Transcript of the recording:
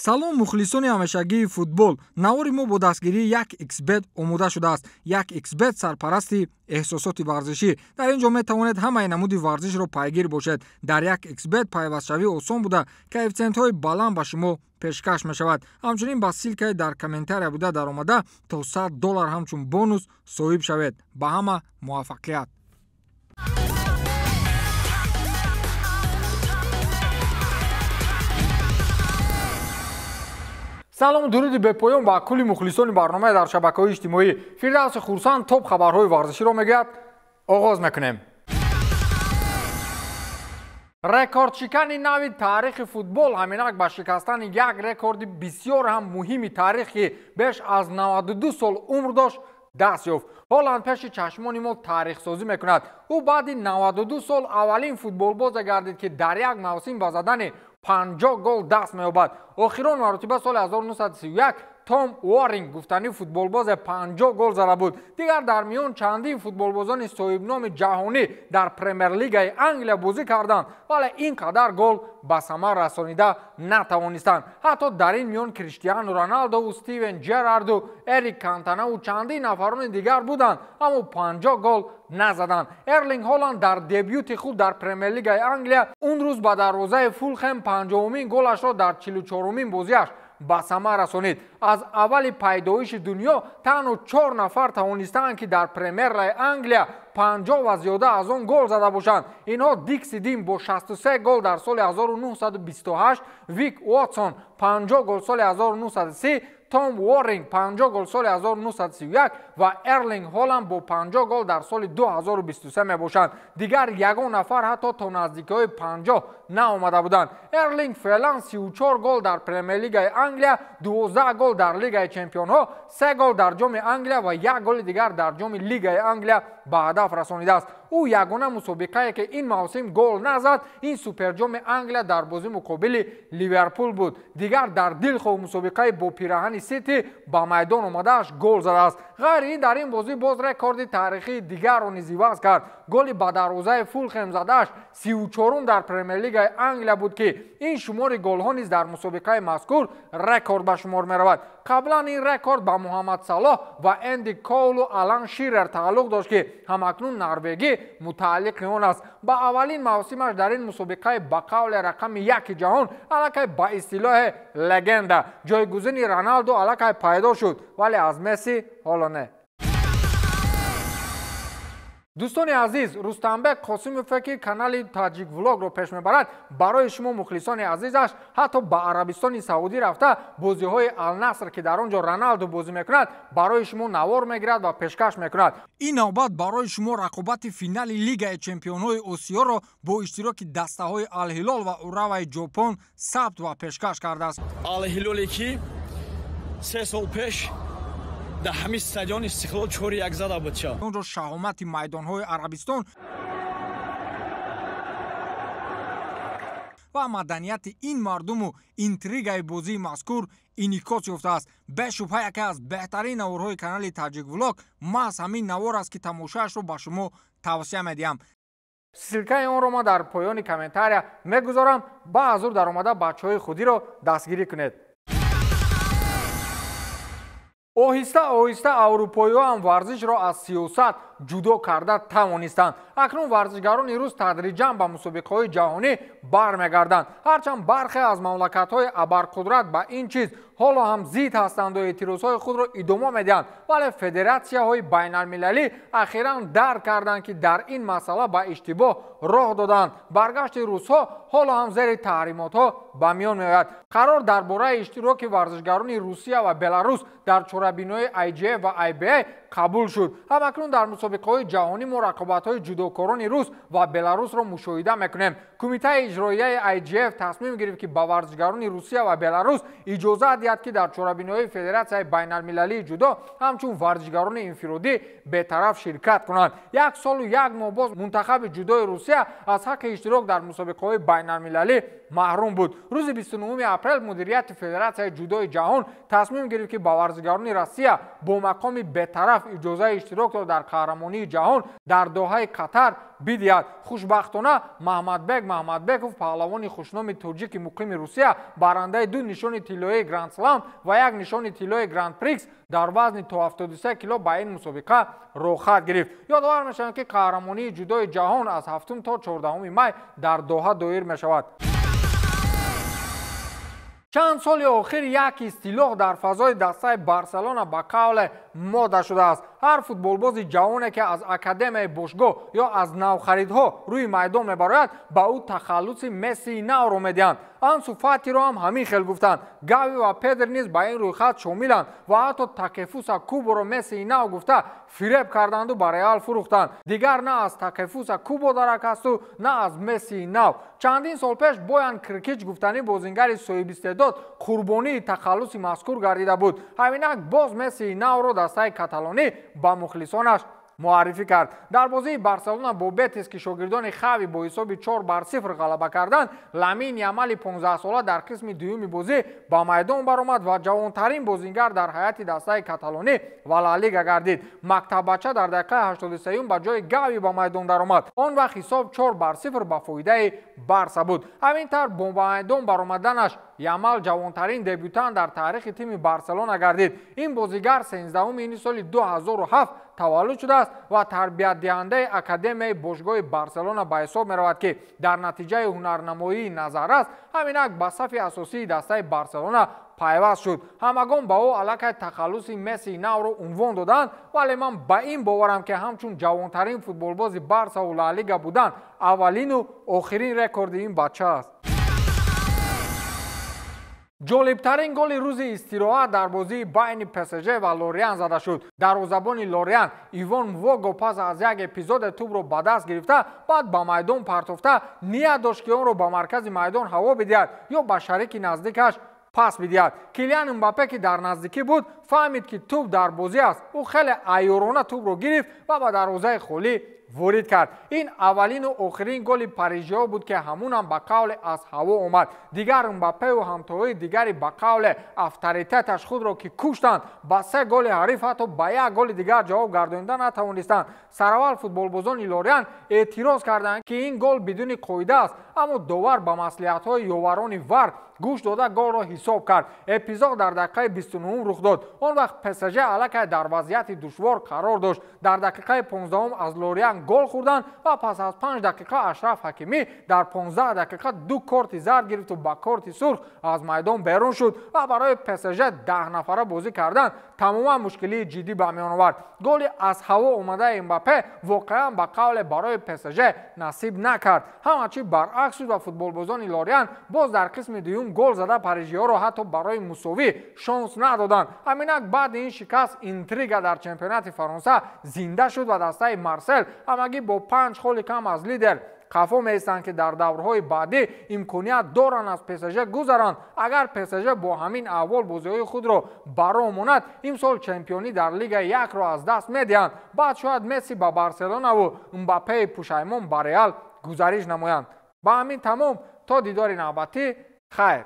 Салом мухлисони ҳамешагии футбол. Навори мо бо дастгирии 1xBet омода шудааст. 1xBet сарпарасти эҳсосоти варзишӣ. Дар ин ҷо метавонед ҳамаи намуди варзишро пайгир бошед. Дар 1xBet пайвастшавӣ осон буда, коэффитсиентҳои баланд ба шумо пешкаш мешавад. Ҳамчунин ба ссылкаи дар комментария буда даромада то $100 ҳамчун бонус соҳиб шавед. Ба ҳама муваффақият! Салом дуруди бепоён ба кулли мухлисони барномаи дар шабакаҳои иҷтимоӣ. Фирдавси Хурсанд топ хабарҳои варзиширо мегӯяд. Оғоз мекунем. Рекордшикани нави таърихи футбол ҳаминак ба шикастани як рекорди бисёр ҳам муҳими таърих, ки беш аз 92 сол умр дошт, даст ёфт. Ҳоланд пеши чашмони мо таърихсозӣ мекунад. Ӯ баъди 92 сол аввалин футболбозе гардид, ки дар як мавсим ба задани 50 гол даст меёбад. Охирон маротиба соли 1931 Том Уоринг гуфтанӣ футболбозе 50 гол зада буд. Дигар дар миён чандин футболбозони соҳибноми ҷаҳонӣ дар Премер-лигаи Англия бозӣ карданд, вале ин қадар гол ба самар расонида натавонистанд. Ҳатто дар ин миён Криштиану Роналдову Стивен Джерарду Эрик Кантанаву чандин нафарони дигар буданд, аммо 50 гол назаданд. Эрлинг Ҳоланд дар дебюти худ дар Премер-лигаи Англия он рӯз ба дарвозаи Фулхем 50-умин голашро дар 44-умин бозиаш ба самар расонид. Аз аввали пайдоиши дунё танҳо 4 нафар тавонистаанд, ки дар Премер-лигаи Англия 50 ва зиёда аз он гол зада бошанд. Инҳо Дикси Дин бо 63 гол дар соли 1928, Вик Уотсон 50 гол соли 1930, Том Уоринг 50 гол соли 1931 ва Эрлинг Ҳоланд бо 50 гол дар соли 2023 мебошанд. Дигар ягон нафар ҳатто то наздикиҳои 50 наомада буданд. Эрлинг феълан 34 гол дар Премер-лигаи Англия, 12 гол дар Лигаи Чемпионҳо, 3 гол дар ҷоми Англия ва 1 голи дигар дар ҷоми Лигаи Англия ба ҳадаф расонидааст. Ӯ ягона мусобиқае, ки ин мавсим гол назад, ин суперҷоми Англия дар бозӣ муқобили Ливерпул буд. Дигар дар дилхоҳ мусобиқаи бо пираҳани Сити ба майдон омадааш гол задааст. Ғайри ин дар ин бозӣ боз рекорди таърихии дигарро низ иваз кард. Голи ба дарвозаи Фулхем задааш 34-ум дар Премер-лигаи Англия буд, ки ин шумори голҳо низ дар мусобиқаи мазкур рекорд ба шумор меравад. Қаблан ин рекорд ба Муҳаммад Салоҳ ва Энди Коулу Алан Ширер тааллуқ дошт, ки ҳамакнун норвегӣ мутааллиқи он аст. Ба аввалин мавсимаш дар ин мусобиқаи ба қавли рақами 1 ҷаҳон аллакай ба истилоҳи легенда ҷойгузини Роналду аллакай пайдо шуд, вале аз Месси ҳоло не. Дӯстони азиз, Рустамбек Қосимове, ки канали Таҷик Влогро пеш мебарад, барои шумо мухлисони азизаш ҳатто ба Арабистони Саудӣ рафта бозиҳои Алнаср, ки дар он ҷо Роналду бозӣ мекунад, барои шумо навор мегирад ва пешкаш мекунад. Ин навбат барои шумо рақобати финали Лигаи Чемпионҳои Осиёро бо иштироки дастаҳои Алҳилол ва Ураваи Ҷопон сабт ва пешкаш кардааст. Алҳилоле, ки 3 сол пеш дар ҳамин стадион Истиқлол 4-1 зада буд. Онҷо шаҳомати майдонҳои Арабистон ва маданияти ин мардуму интригаи бозии мазкур инъикос ёфтааст. Бешубҳа яке аз беҳтарин наворҳои канали Таҷик Влог маҳз ҳамин навор аст, ки тамошояшро ба шумо тавсия медиҳам. Ссилкаи онро ман дар поёни комментария мегузорам. Ба ҳазур даромада бачаҳои худиро дастгирӣ кунед. Оҳиста оҳиста аврупоиҳо ҳам варзишро аз сиёсат ҷудо карда тавонистанд. Акнун варзишгарони рус тадриҷан ба мусобиқаҳои ҷаҳонӣ бармегарданд. Ҳарчанд бархе аз мамлакатҳои абарқудрат ба ин чиз ҳоло ҳам зид ҳастанд ва эътирозҳои худро идома медиҳанд, вале федератсияҳои байналмилалӣ ахиран дарк карданд, ки дар ин масъала ба иштибоҳ роҳ доданд. Баргашти русҳо ҳоло ҳам зери таҳримотҳо ба миён меояд. Қарор дар бораи иштироки варзишгарони Русия ва Беларус дар чорабинои IJF ва IBA қабул шуд. Ҳамакнун дар мусобиқаҳои ҷаҳонӣ мо рақобатҳои ҷудокорони рус ва беларусро мушоҳида мекунем. Кумитаи иҷроияи IJF тасмим гирифт, ки ба варзишгарони Русия ва Беларус иҷозат диҳад, ки дар чорабиноҳои Федератсияи байналмилалии ҷудо ҳамчун варзишгарони инфиродӣ бетараф ширкат кунанд. 1 солу 1 моҳ боз мунтахаби ҷудои Русия аз ҳаққи иштирок дар мусобиқаҳои байналмилалӣ маҳрум буд. Рӯзи 29 апрел мудирияти Федератсияи ҷудои ҷаҳон тасмим гирифт, ки ба варзишгарони Россия бо мақоми бетараф иҷозаи иштирокро дар қаҳрамонии қаҳрамонии ҷаҳон дар Доҳаи Қатар бидиҳад. Хушбахтона Маҳмадбек Маҳмадбеков, паҳлавони хушноми тоҷики муқими Русия, барандаи 2 нишони тиллоии Гранд-слам ва 1 нишони тиллоии Гранд-прикс дар вазни то 73 кило ба ин мусобиқа роҳхат гирифт. Ёдовар мешавад, ки қаҳрамонии ҷудои ҷаҳон аз 7 то 14 май дар Доҳа доир мешавад. Чанд соли охир як истилоҳ дар фазои дастаи Барселона ба қавле мода шудааст. Ҳар футболбози ҷавоне, ки аз академияи бошгоҳ ё аз навхаридҳо рӯи майдон мебарояд, ба ӯ тахаллуси Мессии навро медиҳанд. Ансу Фатиро ҳам ҳамин хел гуфтанд. Гави ва Педр низ ба ин рӯйхат шомиланд ва ҳатто Такефуса Куборо Мессии нав гуфта фиреб карданду ба Реал фурӯхтанд. Дигар на аз Такефуса Кубо дарак асту, на аз Мессии нав. Чандин сол пеш Боян Киркич гуфтанӣ бозингари соҳибистеъдод қурбонии тахаллуси мазкур гардида буд. Ҳаминак боз Мессии навро дастаи каталонӣ ба мухлисонаш муаррифӣ кард. Дар бозии Барселона бо Бетис, ки шогирдони Хави бо ҳисоби 4-0 ғалаба карданд, Ламин Ямали 15сола дар қисми дуюми бозӣ ба майдон баромад ва ҷавонтарин бозингар дар ҳайати дастаи каталонӣ ва Ла Лига гардид. Мактаббача дар дақиқаи 83 ба ҷои Гави ба майдон даромад. Он вақт ҳисоб 4-0 ба фоидаи Барса буд. Ҳамин тавр бо ба майдон баромаданаш Ямал ҷавонтарин дебютант дар таърихи тими Барселона гардид. Ин бозигар 13 ини соли 2007 таваллуд шудааст ва тарбиятдиҳандаи академияи бошгоҳи Барселона ба ҳисоб меравад, ки дар натиҷаи ҳунарнамоии назаррас ҳаминак ба сафи асосии дастаи Барселона пайваст шуд. Ҳамагон ба ӯ аллакай тахаллуси Мессии навро унвон доданд, вале ман ба ин боварам, ки ҳамчун ҷавонтарин футболбози Барсаву Ла Лига будан аввалину охирин рекорди ин бача аст. Ҷолибтарин голи рӯзи истироҳат дар бозии байни ПСЖ ва Лориан зада шуд. Дарвозабони Лориан Ивон Мвого пас аз як эпизоде тӯбро ба даст гирифта, баъд ба майдон партофта, ният дошт, ки онро ба маркази майдон ҳаво бидиҳад ё ба шарики наздикаш пас бидиҳад. Килиан Мбаппе, ки дар наздикӣ буд, фаҳмид, ки тӯб дар бозӣ аст. Ӯ хеле айёрона тӯбро гирифт ва ба дарвозаи холӣ ворид кард. Ин аввалину охирин голи парижиҳо буд, ки ҳамунам ба қавле аз ҳаво омад. Дигар Мбаппеу ҳамтоҳои дигари ба қавле авторитеташ худро ки куштанд, ба 3 голи ҳариф ҳатто ба 1 голи дигар ҷавоб гардонида натавонистанд. Сараввал футболбозони Лориан эътироз карданд, ки ин гол бидуни қоида аст, аммо довар ба маслиҳатҳои ёварони ВАР гӯш дода голро ҳисоб кард. Эпизод дар дақиқаи 29 рух дод. Он вақт ПСЖ аллакай дар вазъияти душвор қарор дошт. Дар дақиқаи 15 аз Лориан гол хӯрданд ва пас аз 5 дақиқа Ашраф Ҳакимӣ дар 15 дақиқа 2 корти зард гирифту ба корти сурх аз майдон берун шуд ва барои ПСЖ 10 нафара бозӣ кардан тамоман мушкилии ҷиддӣ ба миён овард. Голи аз ҳаво омадаи Мбаппе воқеан ба қавле барои ПСЖ насиб накард. Ҳама чӣ баръакс шуд ва футболбозони Лориан боз дар қисми дуюм гол зада парижиҳоро ҳатто барои мусовӣ шонс надоданд. Ҳаминак баъди ин шикаст интрига дар чемпионати Фаронса зинда шуд ва дастаи Марсел ҳамагӣ бо 5 холи кам аз лидер қафо меистанд, ки дар даврҳои баъдӣ имконият доранд аз ПСЖ гузаранд. Агар ПСЖ бо ҳамин аҳвол бозиҳои худро баро монад, имсол чемпионӣ дар Лигаи 1-ро аз даст медиҳанд. Баъд шояд Месси ба Барселонаву Мбаппеи пушаймон ба Реал гузариш намоянд. Ба ҳамин тамом, то дидори навбатӣ, хайр.